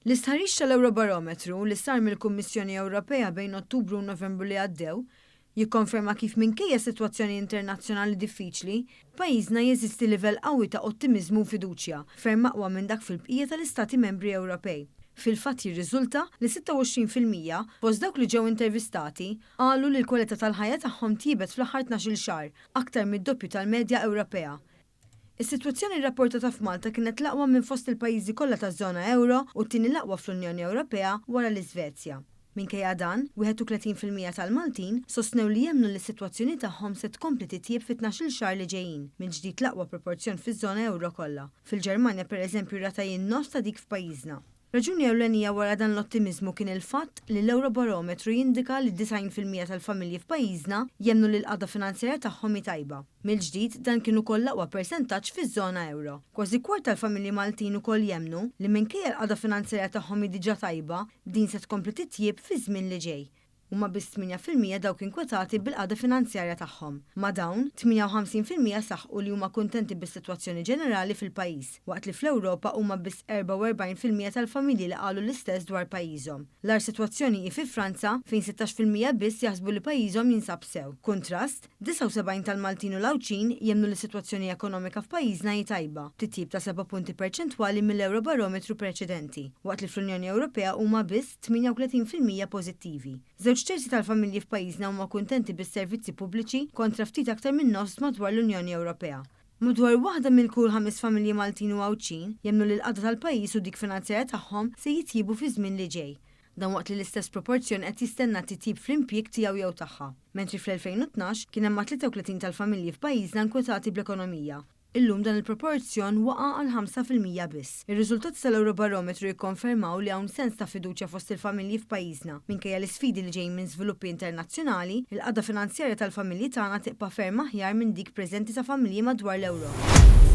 L-istħarriġ tal-Ewrobarometru li sar mill-Kummissjoni Ewropea bejn Ottubru u Novembru li għaddew jikkonferma kif minkejja sitwazzjoni internazzjonali diffiċli, f'pajjiżna jeżisti livell qawwi ta' ottimiżmu u fiduċja, ferm aqwa minn dak fil-bqija tal-Istati Membri Ewropej. Fil-fatt jirriżulta li 26% fost dawk li ġew intervistati qalu li l-kwalità tal-ħajja tagħhom tjiebet fl-aħħar tnax-il xahar, aktar mid-doppju tal-medja Ewropea. Is-sitwazzjoni rrapportata f'Malta kienet l-aqwa minn fost il-pajjiżi kollha taż-żona ewro u t-tieni l-aqwa fl-Unjoni Ewropea wara l-Iżvezja. Minkejja dan, 31% tal-Maltin sostnew li jemmnu li s-sitwazzjoni tagħhom se tkompli titjieb fit-tnax-il xahar li ġejjin, mill-ġdid l-aqwa proporzjon fiż-żona ewro kollha. Fil-Ġermanja, pereżempju, r-rata hi n-nofs ta' dik f'pajjiżna. Raġuni ewlenija wara dan l-ottimiżmu kien il-fatt li l-Ewrobarometru jindika li 90% tal-familji f'pajjiżna jemmnu li l-qagħda finanzjarja tagħhom hi tajba. Mill-ġdid, dan kien ukoll l-aqwa persentaġġ fiż-żona ewro. Kważi kwart tal-familji Maltin ukoll jemmnu li minkejja l-qagħda finanzjarja tagħhom hi diġà tajba, din se tkompli titjieb fiż-żmien li ġej. Huma biss 8% dawk inkwetati bil-qagħda finanzjarja tagħhom. Ma' dawn, 58% saħqu li huma kuntenti bis-sitwazzjoni ġenerali fil-pajjiż, waqt li fl-Ewropa huma biss 44% tal-familji li qalu l-istess dwar pajjiżhom. L-agħar sitwazzjoni hi fi Franza, fejn 16% biss jaħsbu li pajjiżhom jinsab sew. B'kuntrast, 79 tal-Maltin u l-Għawdxin jemmnu li s-sitwazzjoni ekonomika f'pajjiżna hi tajba, b'titjib ta' seba' punti perċentwali mill-Ewrobarometru preċedenti, waqt li fl-Unjoni Ewropea huma biss 38% pożittivi. Żewġ terzi tal-familji f'pajjiżna huma kuntenti bis-servizzi pubbliċi kontra ftit aktar minn nofs madwar l-Unjoni Ewropea. Madwar waħda minn kull ħames familji Maltin u Għawdxin jemmnu li l-qagħda tal-pajjiż u dik finanzjarja tagħhom se jitjiebu fiż-żmien li ġej. Dan waqt li l-istess proporzjon qed jistenna titjib fl-impjieg tiegħu jew tagħha. Mentri fl-2012 kien hemm ma' 33 tal-familji f'pajjiżna nkwetati bl-ekonomija. Illum dan il-proporzjon waqa' għal 5% biss. Ir-riżultati tal-Ewrobarometru jikkonfermaw li hawn sens ta' fiduċja fost il-familji f'pajjiżna. Minkejja l-isfidi li ġejjin minn żviluppi internazzjonali, il-qagħda finanzjarja tal-familji tagħna tibqa' ferm aħjar minn dik preżenti ta' familji madwar l-Ewropa.